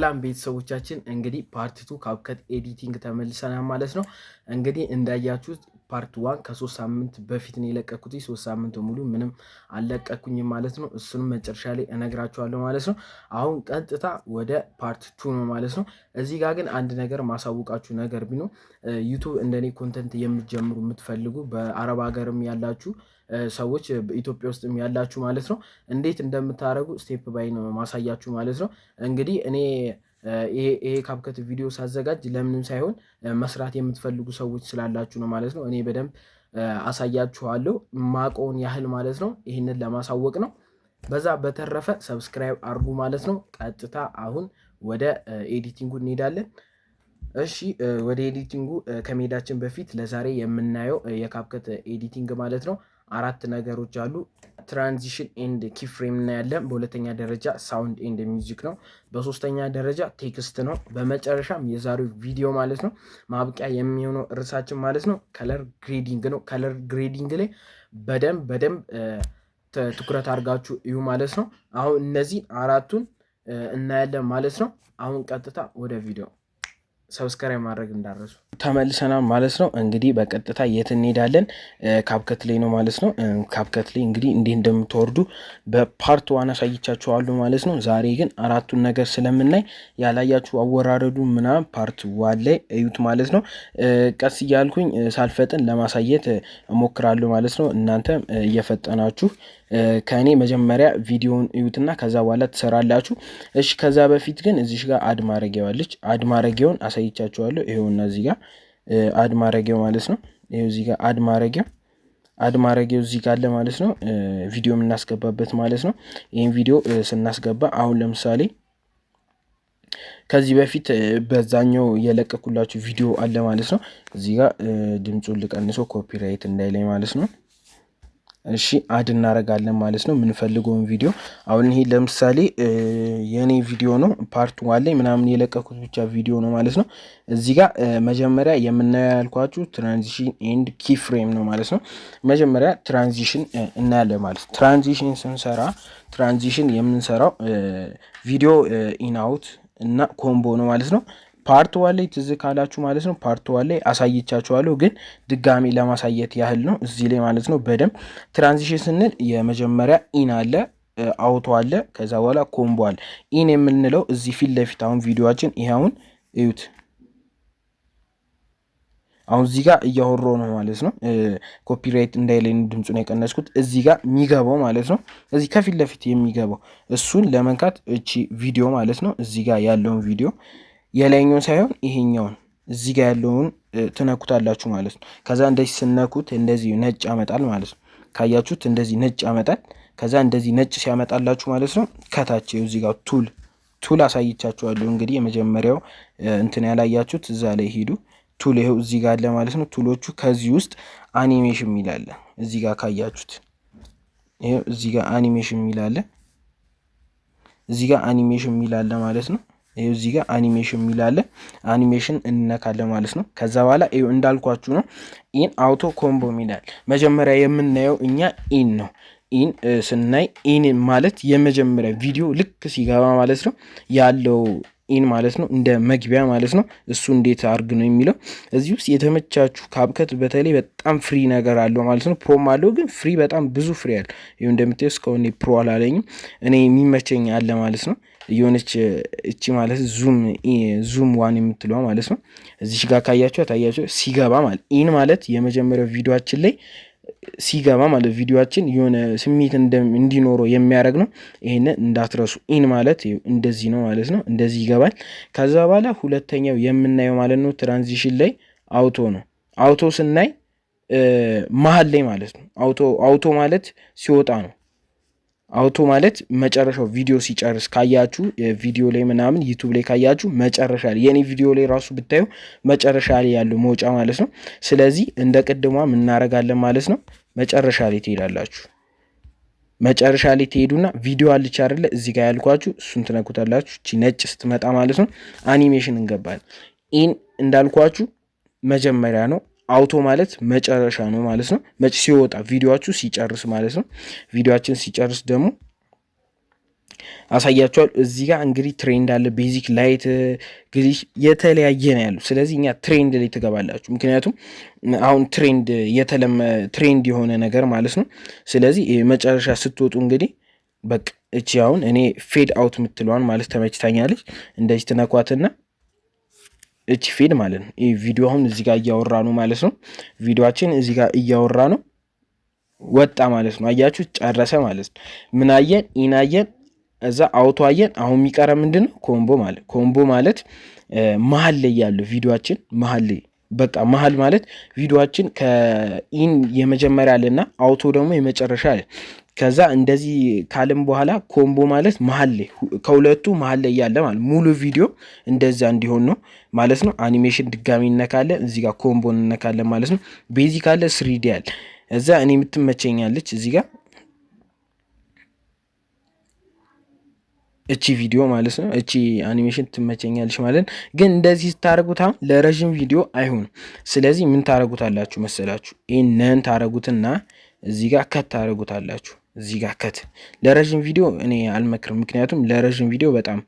ሰላም ቤተሰቦቻችን፣ እንግዲህ part two CapCut editing ተመልሰናል ማለት ነው። እንግዲህ እንዳያችሁት part one ከ3 ሳምንት በፊት ነው የለቀኩት። 3 ሳምንት ሙሉ ምንም አልለቀኩኝም ማለት ነው። እሱንም መጨረሻ ላይ እነግራችኋለሁ ማለት ነው። አሁን ቀጥታ ወደ part two ነው ማለት ነው። እዚህ ጋር ግን አንድ ነገር ማሳውቃችሁ ነገር ቢኖር YouTube እንደኔ content የምትጀምሩ የምትፈልጉ፣ በአረብ ሀገርም ያላችሁ ሰዎች፣ በኢትዮጵያ ውስጥም ያላችሁ ማለት ነው፣ እንዴት እንደምታደርጉ step by ነው ማሳያችሁ ማለት ነው። እንግዲህ እኔ ይሄ CapCut ቪዲዮ ሳዘጋጅ ለምንም ሳይሆን መስራት የምትፈልጉ ሰዎች ስላላችሁ ነው ማለት ነው። እኔ በደንብ አሳያችኋለሁ ማቀውን ያህል ማለት ነው። ይህንን ለማሳወቅ ነው። በዛ በተረፈ subscribe አድርጉ ማለት ነው። ቀጥታ አሁን ወደ editing ኡ እንሄዳለን። እሺ፣ ወደ editing ኡ ከመሄዳችን በፊት ለዛሬ የምናየው የ CapCut editing ማለት ነው አራት ነገሮች አሉ። Transition and keyframe እናያለን። በሁለተኛ ደረጃ sound and music ነው። በሶስተኛ ደረጃ text ነው። በመጨረሻም የዛሬው ቪዲዮ ማለት ነው ማብቂያ የሚሆነው ርዕሳችን ማለት ነው color grading ነው። Color grading ላይ በደንብ በደንብ ትኩረት አድርጋችሁ እዩ ማለት ነው። አሁን እነዚህ አራቱን እናያለን ማለት ነው። አሁን ቀጥታ ወደ ቪዲዮ፣ subscribe ማድረግ እንዳትረሱ። ተመልሰናል ማለት ነው። እንግዲህ በቀጥታ የት እንሄዳለን? CapCut ላይ ነው ማለት ነው። CapCut ላይ እንግዲህ እንዴት እንደምትወርዱ በ part one አሳይቻችኋለሁ ማለት ነው። ዛሬ ግን አራቱን ነገር ስለምናይ ያላያችሁ አወራረዱ ምናምን part one ላይ እዩት ማለት ነው። ቀስ እያልኩኝ ሳልፈጥን ለማሳየት እሞክራለሁ ማለት ነው። እናንተም እየፈጠናችሁ ከእኔ መጀመሪያ ቪዲዮውን እዩትና ከዛ በኋላ ትሰራላችሁ። እሺ፣ ከዛ በፊት ግን እዚሽ ጋር add ማድረጊያው አለች። Add ማድረጊያውን አሳይቻችኋለሁ። ይሄውና እዚህ ጋር add ማድረጊያው ማለት ነው። ይሄው እዚህ ጋር add ማድረጊያው እዚህ ጋር አለ ማለት ነው። ቪዲዮ የምናስገባበት ማለት ነው። ይህን ቪዲዮ ስናስገባ አሁን ለምሳሌ ከዚህ በፊት በዛኛው የለቀኩላችሁ ቪዲዮ አለ ማለት ነው። እዚህ ጋር ድምፁን ልቀንሰው copyright እንዳይለኝ ማለት ነው። እሺ፣ add እናደርጋለን ማለት ነው የምንፈልገውን ቪዲዮ። አሁን ይሄ ለምሳሌ የኔ ቪዲዮ ነው፣ part one ላይ ምናምን የለቀኩት ብቻ ቪዲዮ ነው ማለት ነው። እዚህ ጋር መጀመሪያ የምናየው ያልኳችሁ transition and keyframe ነው ማለት ነው። መጀመሪያ transition እናያለን ማለት ነው። Transition ስንሰራ transition የምንሰራው ቪዲዮ in out እና combo ነው ማለት ነው። Part one ላይ ትዝ ካላችሁ ማለት ነው፣ part one ላይ አሳይቻችኋለሁ፣ ግን ድጋሚ ለማሳየት ያህል ነው እዚህ ላይ ማለት ነው። በደንብ transition ስንል የመጀመሪያ in አለ፣ out አለ፣ ከዛ በኋላ combo አለ። In የምንለው እዚህ ፊት ለፊት አሁን ቪዲዮችን ይሄ አሁን እዩት። አሁን እዚህ ጋር እያወራሁ ነው ማለት ነው። Copyright እንዳይለኝ ድምፁን የቀነስኩት። እዚህ ጋር የሚገባው ማለት ነው። እዚህ ከፊት ለፊት የሚገባው እሱን ለመንካት እቺ ቪዲዮ ማለት ነው። እዚህ ጋር ያለውን ቪዲዮ፣ የላይኛውን ሳይሆን ይሄኛውን እዚህ ጋር ያለውን ትነኩታላችሁ ማለት ነው። ከዛ እንደዚህ ስትነኩት እንደዚህ ነጭ ያመጣል ማለት ነው። ካያችሁት እንደዚህ ነጭ ያመጣል። ከዛ እንደዚህ ነጭ ሲያመጣላችሁ ማለት ነው ከታች እዚህ ጋር tool አሳይቻችኋለሁ። እንግዲህ የመጀመሪያው እንትን ያላያችሁት እዛ ላይ ሂዱ። Tool ይኸው እዚህ ጋር አለ ማለት ነው። Tool ኦቹ ከዚህ ውስጥ አኒሜሽን የሚል አለ። እዚህ ጋር ካያችሁት ይኸው እዚህ ጋር አኒሜሽን የሚል አለ። እዚህ ጋር አኒሜሽን የሚል አለ ማለት ነው። ይኸው እዚህ ጋር አኒሜሽን የሚል አለ። አኒሜሽን እንነካለን ማለት ነው። ከዛ በኋላ ይኸው እንዳልኳችሁ ነው። In፣ out፣ combo የሚላል። መጀመሪያ የምናየው እኛ in ነው። In ስናይ in ማለት የመጀመሪያ ቪዲዮ ልክ ሲገባ ማለት ነው ያለው in ማለት ነው፣ እንደ መግቢያ ማለት ነው። እሱ እንዴት አርግ ነው የሚለው እዚህ ውስጥ የተመቻችሁ። CapCut በተለይ በጣም free ነገር አለው ማለት ነው። Pro ም አለው ግን free በጣም ብዙ free አለ። ይኸው እንደምታየው እስካሁን pro አላለኝም። እኔ የሚመቸኝ አለ ማለት ነው። የሆነች እቺ ማለት zoom one የምትለዋ ማለት ነው። እዚች ጋር ካያችሁ ታያችሁ ሲገባ ማለት in ማለት የመጀመሪያው ቪዲዮችን ላይ ሲገባ ማለት ቪዲዮችን የሆነ ስሜት እንዲኖረው የሚያደርግ ነው። ይሄንን እንዳትረሱ። In ማለት እንደዚህ ነው ማለት ነው። እንደዚህ ይገባል። ከዛ በኋላ ሁለተኛው የምናየው ማለት ነው transition ላይ out ነው። Out ስናይ መሀል ላይ ማለት ነው። Out ማለት ሲወጣ ነው። Out ማለት መጨረሻው ቪዲዮ ሲጨርስ ካያችሁ ቪዲዮ ላይ ምናምን YouTube ላይ ካያችሁ መጨረሻ ላይ፣ የኔ ቪዲዮ ላይ ራሱ ብታዩ መጨረሻ ላይ ያለው መውጫ ማለት ነው። ስለዚህ እንደ ቅድሟ እናረጋለን ማለት ነው። መጨረሻ ላይ ትሄዳላችሁ። መጨረሻ ላይ ትሄዱና ቪዲዮ አለች አይደለ? እዚህ ጋር ያልኳችሁ እሱን ትነኩታላችሁ። እቺ ነጭ ስትመጣ ማለት ነው አኒሜሽን እንገባለን። In እንዳልኳችሁ መጀመሪያ ነው። Out ማለት መጨረሻ ነው ማለት ነው። መጭ ሲወጣ ቪዲዮችሁ ሲጨርስ ማለት ነው። ቪዲዮችን ሲጨርስ ደግሞ አሳያችኋል። እዚህ ጋር እንግዲህ trend አለ፣ basic፣ light፣ ግሪሽ የተለያየ ነው ያሉ። ስለዚህ እኛ trend ላይ ትገባላችሁ። ምክንያቱም አሁን trend የተለመ trend የሆነ ነገር ማለት ነው። ስለዚህ መጨረሻ ስትወጡ እንግዲህ በቃ እቺ አሁን እኔ fade out የምትለዋን ማለት ተመችታኛለች። እንደዚህ ትነኳትና እቺ fade ማለት ነው። ይህ ቪዲዮ አሁን እዚህ ጋር እያወራ ነው ማለት ነው። ቪዲዮችን እዚህ ጋር እያወራ ነው፣ ወጣ ማለት ነው። አያችሁ፣ ጨረሰ ማለት ነው። ምን አየን? In አየን፣ እዛ out አየን። አሁን የሚቀረ ምንድን ነው? Combo ማለት፣ combo ማለት መሀል ላይ ያለው ቪዲዮችን መሀል ላይ፣ በቃ መሀል ማለት ቪዲዮችን ከ in የመጀመሪያ አለና out ደግሞ የመጨረሻ አለ። ከዛ እንደዚህ ካለም በኋላ combo ማለት መሀል ላይ፣ ከሁለቱ መሀል ላይ ያለ ማለት ሙሉ ቪዲዮ እንደዛ እንዲሆን ነው ማለት ነው። አኒሜሽን ድጋሚ እነካለን፣ እዚህ ጋር combo እንነካለን ማለት ነው። Basic አለ፣ 3D አለ። እዛ እኔ የምትመቸኛለች እዚህ ጋር እቺ ቪዲዮ ማለት ነው። እቺ አኒሜሽን ትመቸኛለች ማለት ነው። ግን እንደዚህ ስታደርጉት አሁን ለረዥም ቪዲዮ አይሆንም። ስለዚህ ምን ታደርጉታላችሁ መሰላችሁ? ይህንን ታደርጉትና እዚህ ጋር cut ታደርጉታላችሁ። እዚህ ጋር cut። ለረዥም ቪዲዮ እኔ አልመክርም። ምክንያቱም ለረዥም ቪዲዮ በጣም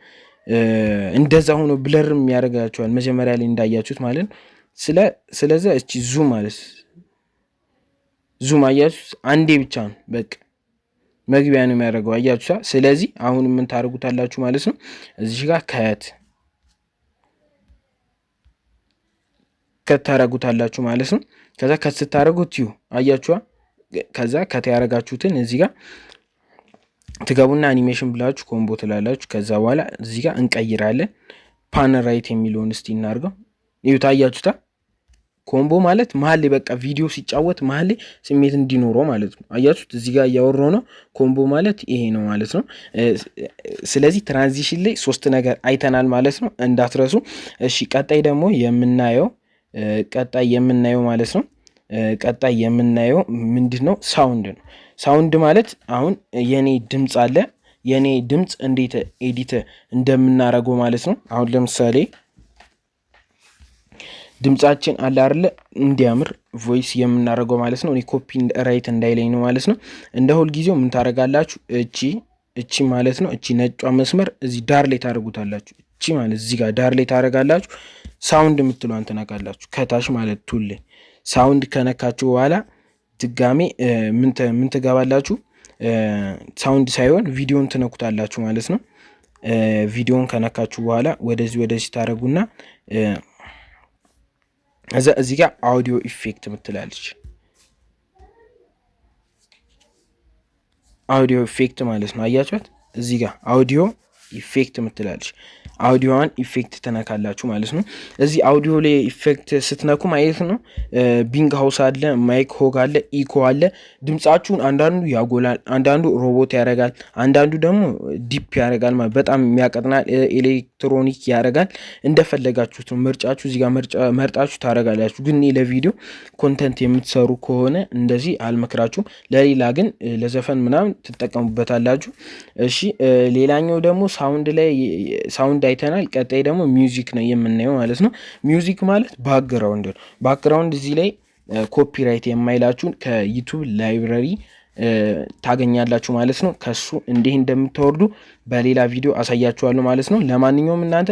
እንደዛ ሆኖ blur ም ያደርጋቸዋል፣ መጀመሪያ ላይ እንዳያችሁት ማለት ነው። ስለዚ እቺ zoom ማለት zoom አያችሁት፣ አንዴ ብቻ ነው በቃ መግቢያ ነው የሚያደርገው፣ አያችሁ። ስለዚህ አሁን ምን ታደርጉታላችሁ ማለት ነው? እዚህ ጋር cut ታደርጉታላችሁ ማለት ነው። ከዛ cut ስታደርጉት ዩ አያችኋ። ከዛ cut ያደረጋችሁትን እዚህ ጋር ትገቡና አኒሜሽን ብላችሁ combo ትላላችሁ። ከዛ በኋላ እዚህ ጋር እንቀይራለን። Pan right የሚለውን እስቲ እናድርገው። ይኸው አያችሁታ። Combo ማለት መሀል ላይ በቃ ቪዲዮ ሲጫወት መሀል ላይ ስሜት እንዲኖረው ማለት ነው። አያችሁት? እዚህ ጋር እያወራሁ ነው። Combo ማለት ይሄ ነው ማለት ነው። ስለዚህ transition ላይ ሶስት ነገር አይተናል ማለት ነው፣ እንዳትረሱ። እሺ፣ ቀጣይ ደግሞ የምናየው፣ ቀጣይ የምናየው ማለት ነው፣ ቀጣይ የምናየው ምንድን ነው? Sound ነው። Sound ማለት አሁን የኔ ድምፅ አለ፣ የኔ ድምፅ እንዴት edit እንደምናደርገው ማለት ነው። አሁን ለምሳሌ ድምጻችን አለ አይደለ፣ እንዲያምር voice የምናደርገው ማለት ነው። እኔ copyright እንዳይለኝ ነው ማለት ነው። እንደ ሁልጊዜው ምን ታደርጋላችሁ? እቺ ማለት ነው፣ እቺ ነጯ መስመር እዚህ ዳር ላይ ታደርጉታላችሁ። እቺ ማለት እዚህ ጋር ዳር ላይ ታደርጋላችሁ። Sound የምትለዋን ትነካላችሁ። ከታች ማለት tool ላይ sound ከነካችሁ በኋላ ድጋሜ ምን ትገባላችሁ? Sound ሳይሆን ቪዲዮን ትነኩታላችሁ ማለት ነው። ቪዲዮን ከነካችሁ በኋላ ወደዚህ ወደዚህ ታደርጉና እዛ እዚህ ጋር audio effect ምትላለች፣ audio effect ማለት ነው። አያችኋት? እዚህ ጋር audio effect ምትላለች። Audio ዋን effect ትነካላችሁ ማለት ነው። እዚህ አውዲዮ ላይ effect ስትነኩ ማለት ነው bounce house አለ፣ mic hog አለ፣ echo አለ። ድምጻችሁን አንዳንዱ ያጎላል፣ አንዳንዱ ሮቦት ያደርጋል፣ አንዳንዱ ደግሞ deep ያደርጋል፣ ማለት በጣም የሚያቀጥናል፣ ኤሌክትሮኒክ ያደርጋል። እንደፈለጋችሁት ነው ምርጫችሁ። እዚህ ጋር መርጣችሁ ታደርጋላችሁ። ግን እኔ ለቪዲዮ content የምትሰሩ ከሆነ እንደዚህ አልመክራችሁም። ለሌላ ግን ለዘፈን ምናምን ትጠቀሙበታላችሁ። እሺ፣ ሌላኛው ደግሞ sound ላይ sound አይተናል። ቀጣይ ደግሞ music ነው የምናየው ማለት ነው። Music ማለት background ነው። Background እዚህ ላይ copyright የማይላችሁን ከ YouTube library ታገኛላችሁ ማለት ነው። ከሱ እንዲህ እንደምታወርዱ በሌላ ቪዲዮ አሳያችኋለሁ ማለት ነው። ለማንኛውም እናንተ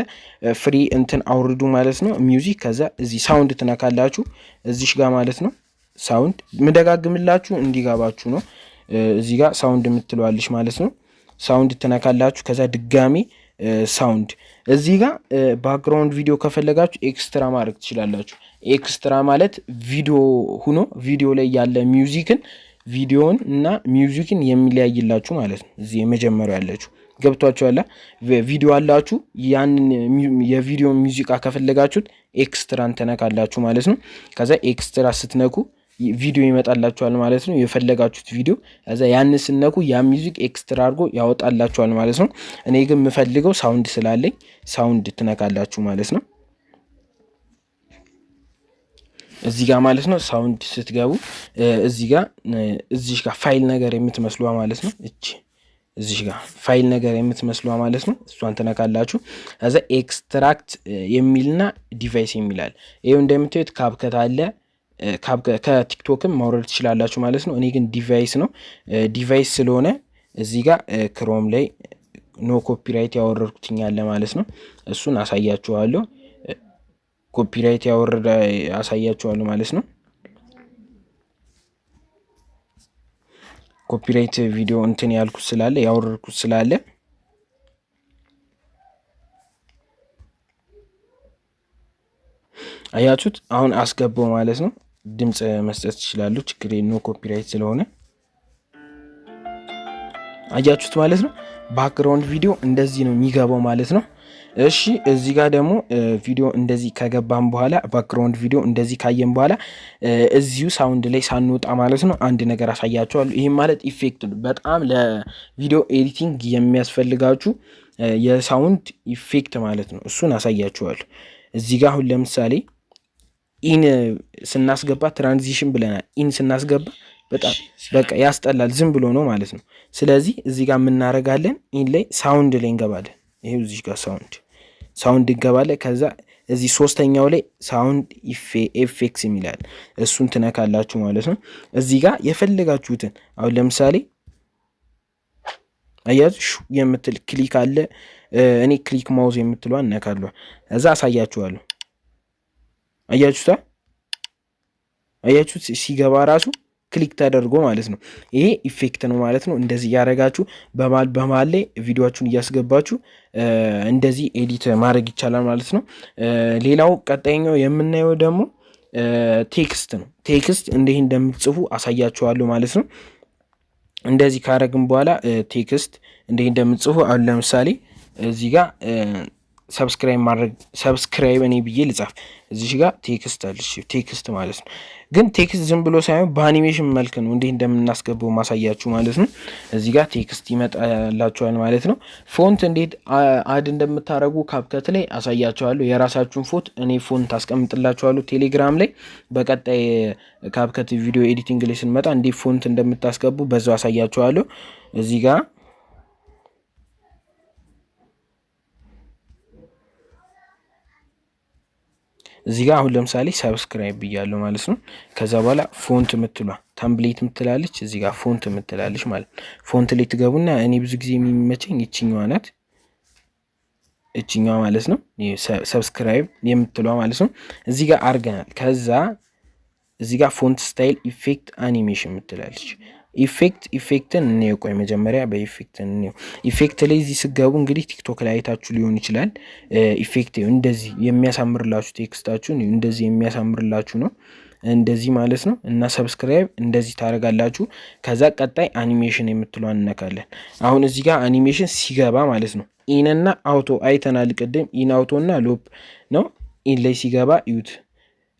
free እንትን አውርዱ ማለት ነው music። ከዛ እዚህ sound ትነካላችሁ እዚሽ ጋር ማለት ነው። Sound ምደጋግምላችሁ እንዲገባችሁ ነው። እዚህ ጋር sound የምትለዋለች ማለት ነው። Sound ትነካላችሁ። ከዛ ድጋሚ sound እዚህ ጋር background ቪዲዮ ከፈለጋችሁ extra ማድረግ ትችላላችሁ። Extra ማለት ቪዲዮ ሁኖ ቪዲዮ ላይ ያለ music ን፣ ቪዲዮን እና music ን የሚለያይላችሁ ማለት ነው። እዚህ የመጀመሪያው ያለችው ገብቷችኋል። ቪዲዮ አላችሁ፣ ያንን የቪዲዮ ሙዚቃ ከፈለጋችሁት extra ን ትነካላችሁ ማለት ነው። ከዛ extra ስትነኩ ቪዲዮ ይመጣላችኋል ማለት ነው። የፈለጋችሁት ቪዲዮ፣ ከዛ ያንን ስትነኩ ያ music extra አድርጎ ያወጣላችኋል ማለት ነው። እኔ ግን የምፈልገው sound ስላለኝ sound ትነካላችሁ ማለት ነው። እዚህ ጋር ማለት ነው sound ስትገቡ እዚህ ጋር፣ እዚህ ጋር ፋይል ነገር የምትመስሏ ማለት ነው። እቺ እዚህ ጋር ፋይል ነገር የምትመስሏ ማለት ነው። እሷን ትነካላችሁ። ከዛ extract የሚልና device የሚላል ይኸው እንደምታዩት CapCut አለ። ከ TikTok ም ማውረድ ትችላላችሁ ማለት ነው። እኔ ግን device ነው። Device ስለሆነ እዚህ ጋር Chrome ላይ No copyright ያወረድኩትኝ አለ ማለት ነው። እሱን አሳያችኋለሁ። Copyright ያወረደ አሳያችኋለሁ ማለት ነው። Copyright ቪዲዮ እንትን ያልኩት ስላለ፣ ያወረድኩት ስላለ፣ አያችሁት? አሁን አስገባው ማለት ነው። ድምፅ መስጠት ትችላሉ። ችግር no copyright ስለሆነ አያችሁት ማለት ነው። Background ቪዲዮ እንደዚህ ነው የሚገባው ማለት ነው። እሺ፣ እዚህ ጋር ደግሞ ቪዲዮ እንደዚህ ከገባን በኋላ፣ background ቪዲዮ እንደዚህ ካየን በኋላ፣ እዚሁ sound ላይ ሳንወጣ ማለት ነው አንድ ነገር አሳያችኋለሁ። ይህም ማለት effect ነው። በጣም ለ video editing የሚያስፈልጋችሁ የ sound effect ማለት ነው። እሱን አሳያችኋለሁ። እዚህ ጋር አሁን ለምሳሌ in ስናስገባ transition ብለናል። In ስናስገባ በጣም በቃ ያስጠላል፣ ዝም ብሎ ነው ማለት ነው። ስለዚህ እዚህ ጋር የምናደርጋለን in ላይ sound ላይ እንገባለን። ይሄው እዚህ ጋር sound እንገባለን። ከዛ እዚህ ሶስተኛው ላይ sound effects የሚላል እሱን ትነካላችሁ ማለት ነው። እዚህ ጋር የፈለጋችሁትን አሁን ለምሳሌ አያችሁ የምትል click አለ። እኔ click mouse የምትለዋን እነካለሁ። እዛ አሳያችኋለሁ። አያችሁታ? አያችሁት? ሲገባ ራሱ click ተደርጎ ማለት ነው። ይሄ effect ነው ማለት ነው። እንደዚህ እያደረጋችሁ በመሀል በመሀል ላይ ቪዲዮአችሁን እያስገባችሁ እንደዚህ edit ማድረግ ይቻላል ማለት ነው። ሌላው ቀጣይኛው የምናየው ደግሞ text ነው። Text እንዲህ እንደምትጽፉ አሳያችኋለሁ ማለት ነው። እንደዚህ ካረግን በኋላ text እንዲህ እንደምትጽፉ፣ አሁን ለምሳሌ እዚህ ጋር subscribe ማድረግ፣ subscribe እኔ ብዬ ልጻፍ። እዚህ ጋር text አለች፣ text ማለት ነው። ግን text ዝም ብሎ ሳይሆን በአኒሜሽን መልክ ነው እንዴት እንደምናስገባው ማሳያችሁ ማለት ነው። እዚህ ጋር text ይመጣላችኋል ማለት ነው። Font እንዴት add እንደምታደርጉ CapCut ላይ አሳያችኋለሁ። የራሳችሁን font እኔ font አስቀምጥላችኋለሁ ቴሌግራም ላይ። በቀጣይ CapCut video editing ላይ ስንመጣ እንዴት font እንደምታስገቡ በዛው አሳያችኋለሁ። እዚህ ጋር አሁን ለምሳሌ subscribe ብያለሁ ማለት ነው። ከዛ በኋላ font ምትሏ template ምትላለች፣ እዚህ ጋር font ምትላለች ማለት ነው። Font ላይ ትገቡና እኔ ብዙ ጊዜ የሚመቸኝ ይችኛዋ ናት፣ እችኛዋ ማለት ነው። Subscribe የምትሏ ማለት ነው። እዚህ ጋር አርገናል። ከዛ እዚህ ጋር font style፣ effect፣ animation ምትላለች። Effect ን እንየው። ቆይ መጀመሪያ በ effect እንየው። Effect ላይ እዚህ ስገቡ እንግዲህ ቲክቶክ ላይ አይታችሁ ሊሆን ይችላል። Effect እንደዚህ የሚያሳምርላችሁ፣ text ኣችሁን እንደዚህ የሚያሳምርላችሁ ነው። እንደዚህ ማለት ነው። እና subscribe እንደዚህ ታደርጋላችሁ። ከዛ ቀጣይ አኒሜሽን የምትለዋን እነካለን። አሁን እዚህ ጋር አኒሜሽን ሲገባ ማለት ነው in እና out አይተናል ቅድም። In፣ out እና loop ነው። In ላይ ሲገባ እዩት።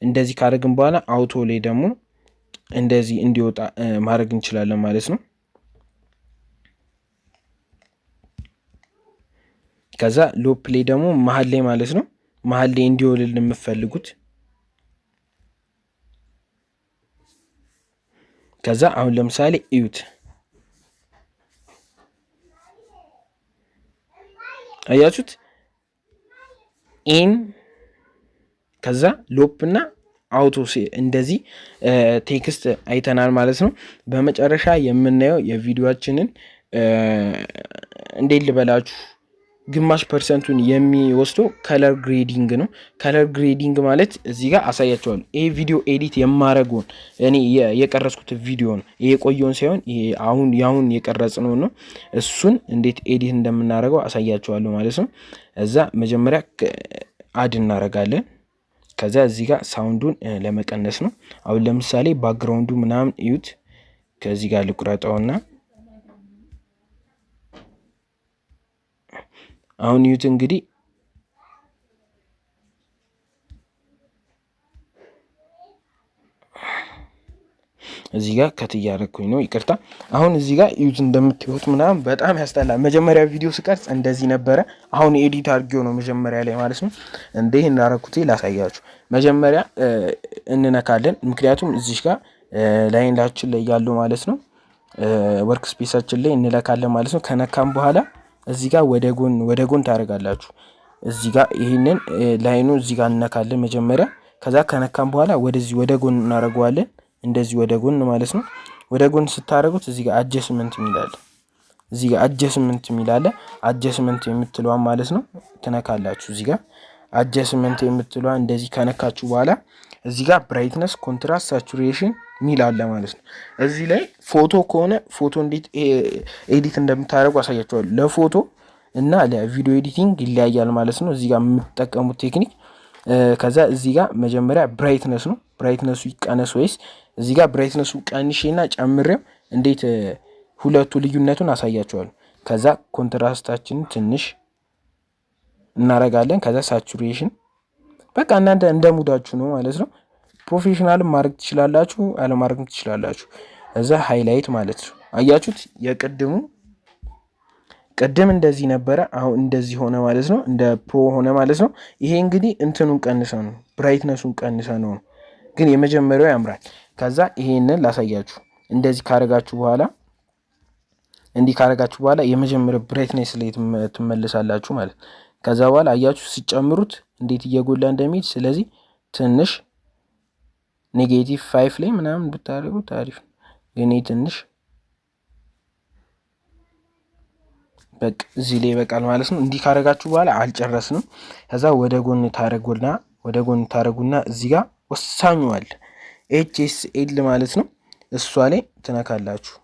እንደዚህ ካደረግን በኋላ out ላይ ደግሞ እንደዚህ እንዲወጣ ማድረግ እንችላለን ማለት ነው። ከዛ loop ላይ ደግሞ መሀል ላይ ማለት ነው፣ መሀል ላይ እንዲወልል የምትፈልጉት። ከዛ አሁን ለምሳሌ እዩት፣ አያችሁት? In ከዛ loop እና out እንደዚህ text አይተናል ማለት ነው። በመጨረሻ የምናየው የቪዲዮችንን እንዴት ልበላችሁ ግማሽ percent ኡን የሚወስደው color grading ነው። Color grading ማለት እዚህ ጋር አሳያችኋለሁ። ይሄ ቪዲዮ edit የማረገውን እኔ የቀረጽኩት ቪዲዮ ነው። ይሄ የቆየውን ሳይሆን ይሄ አሁን ያሁን የቀረጽነው ነው። እሱን እንዴት edit እንደምናደርገው አሳያችኋለሁ ማለት ነው። እዛ መጀመሪያ add እናደርጋለን። ከዛ እዚህ ጋር sound ኡን ለመቀነስ ነው። አሁን ለምሳሌ background ኡ ምናምን እዩት። ከዚህ ጋር ልቁረጠውና አሁን እዩት እንግዲህ፣ እዚህ ጋር cut እያደረግኩኝ ነው፣ ይቅርታ። አሁን እዚህ ጋር እዩት፣ እንደምታዩት ምናምን በጣም ያስጠላል። መጀመሪያ ቪዲዮ ስቀርጽ እንደዚህ ነበረ። አሁን edit አድርጌው ነው መጀመሪያ ላይ ማለት ነው። እንዴት እንዳረኩት ላሳያችሁ። መጀመሪያ እንነካለን፣ ምክንያቱም እዚህ ጋር line ኣችን ላይ ያለው ማለት ነው workspace ኣችን ላይ እንነካለን ማለት ነው። ከነካም በኋላ እዚህ ጋር ወደ ጎን ወደ ጎን ታደርጋላችሁ። እዚህ ጋር ይህንን line ኡ እዚህ ጋር እንነካለን መጀመሪያ። ከዛ ከነካም በኋላ ወደዚህ ወደ ጎን እናደርገዋለን። እንደዚህ ወደ ጎን ማለት ነው። ወደ ጎን ስታደርጉት እዚህ ጋር adjustment የሚላል እዚህ ጋር adjustment የሚል አለ። Adjustment የምትለዋን ማለት ነው ትነካላችሁ። እዚህ ጋር adjustment የምትለዋን እንደዚህ ከነካችሁ በኋላ እዚህ ጋር brightness፣ contrast፣ saturation ሚል አለ ማለት ነው። እዚህ ላይ ፎቶ ከሆነ ፎቶ እንዴት edit እንደምታደርጉ አሳያችኋለሁ። ለፎቶ እና ለ video editing ይለያያል ማለት ነው። እዚህ ጋር የምትጠቀሙት technique። ከዛ እዚህ ጋር መጀመሪያ brightness ነው። Brightness ኡ ይቀነስ ወይስ እዚህ ጋር brightness ኡ ቀንሼና ጨምሬው እንዴት ሁለቱ ልዩነቱን አሳያችኋለሁ። ከዛ contrast ኣችንን ትንሽ እናረጋለን። ከዛ saturation በቃ እናንተ እንደ mood ኣችሁ ነው ማለት ነው። Professional ም ማድረግ ትችላላችሁ፣ አለማድረግም ትችላላችሁ። እዛ highlight ማለት ነው። አያችሁት? የቅድሙ ቅድም እንደዚህ ነበረ፣ አሁን እንደዚህ ሆነ ማለት ነው። እንደ pro ሆነ ማለት ነው። ይሄ እንግዲህ እንትኑን ቀንሰ ነው፣ brightness ኡን ቀንሰ ነው። ግን የመጀመሪያው ያምራል። ከዛ ይሄንን ላሳያችሁ። እንደዚህ ካረጋችሁ በኋላ፣ እንዲህ ካረጋችሁ በኋላ የመጀመሪያው brightness ላይ ትመልሳላችሁ ማለት። ከዛ በኋላ አያችሁ ሲጨምሩት እንዴት እየጎላ እንደሚሄድ። ስለዚህ ትንሽ -5 ላይ ምናምን ብታደርጉት አሪፍ ነው። ግን ትንሽ በቃ እዚህ ላይ ይበቃል ማለት ነው። እንዲህ ካረጋችሁ በኋላ አልጨረስንም። ከዛ ወደ ጎን ታረጉና እዚህ ጋር ወሳኙ አለ፣ HSL ማለት ነው። እሷ ላይ ትነካላችሁ።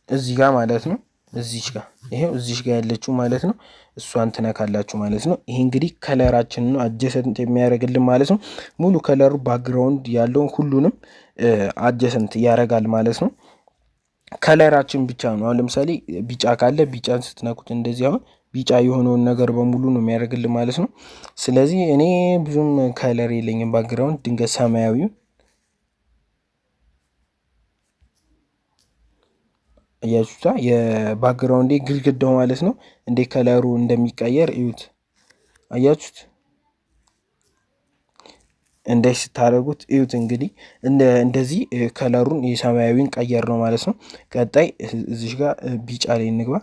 እዚህ ጋር ማለት ነው። እዚች ጋር፣ ይሄው እዚች ጋር ያለችው ማለት ነው። እሷን ትነካላችሁ ማለት ነው። ይሄ እንግዲህ color ኣችንን ነው adjustment የሚያደርግልን ማለት ነው። ሙሉ color ኡ background ያለውን ሁሉንም adjustment ያደርጋል ማለት ነው። Color ኣችን ብቻ ነው። አሁን ለምሳሌ ቢጫ ካለ ቢጫን ስትነኩት እንደዚህ አሁን ቢጫ የሆነውን ነገር በሙሉ ነው የሚያደርግልን ማለት ነው። ስለዚህ እኔ ብዙም color የለኝም background፣ ድንገት ሰማያዊው እያችሁታ የ background ግድግዳው ማለት ነው እንዴት color ኡ እንደሚቀየር እዩት። አያችሁት? እንደዚህ ስታደርጉት እዩት እንግዲህ እንደዚህ color ኡን የሰማያዊን ቀየር ነው ማለት ነው። ቀጣይ እዚህ ጋር ቢጫ ላይ እንግባ።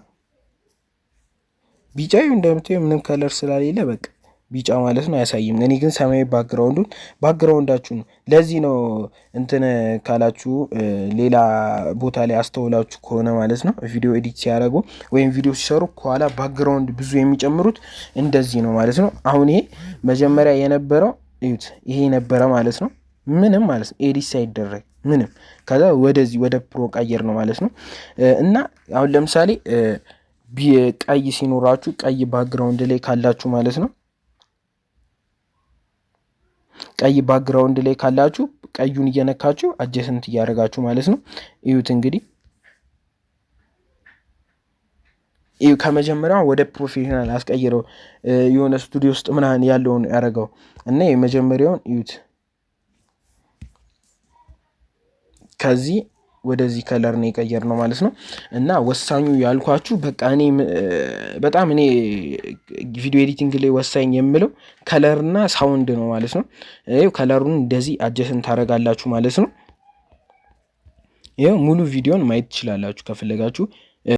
ቢጫው እንደምታዩ ምንም color ስለሌለ በቃ ቢጫ ማለት ነው፣ አያሳይም። እኔ ግን ሰማያዊ background ኡን background ኣችሁ ነው። ለዚህ ነው እንትን ካላችሁ ሌላ ቦታ ላይ አስተውላችሁ ከሆነ ማለት ነው፣ video edit ሲያደርጉ ወይም ቪዲዮ ሲሰሩ ከኋላ background ብዙ የሚጨምሩት እንደዚህ ነው ማለት ነው። አሁን ይሄ መጀመሪያ የነበረው እዩት፣ ይሄ ነበረ ማለት ነው። ምንም ማለት ነው edit ሳይደረግ ምንም። ከዛ ወደዚህ ወደ pro ቀየር ነው ማለት ነው። እና አሁን ለምሳሌ ቀይ ሲኖራችሁ፣ ቀይ background ላይ ካላችሁ ማለት ነው፣ ቀይ background ላይ ካላችሁ ቀዩን እየነካችሁ adjustment እያደረጋችሁ ማለት ነው። እዩት እንግዲህ፣ እዩ፣ ከመጀመሪያው ወደ professional አስቀይረው የሆነ ስቱዲዮ ውስጥ ምናምን ያለውን ያደረገው እና የመጀመሪያውን እዩት። ከዚህ ወደዚህ color ነው የቀየርነው ማለት ነው። እና ወሳኙ ያልኳችሁ በቃ እኔ በጣም እኔ video editing ላይ ወሳኝ የምለው color እና sound ነው ማለት ነው። ይኸው color ኡን እንደዚህ adjustment ታደርጋላችሁ ማለት ነው። ይኸው ሙሉ ቪዲዮን ማየት ትችላላችሁ ከፈለጋችሁ።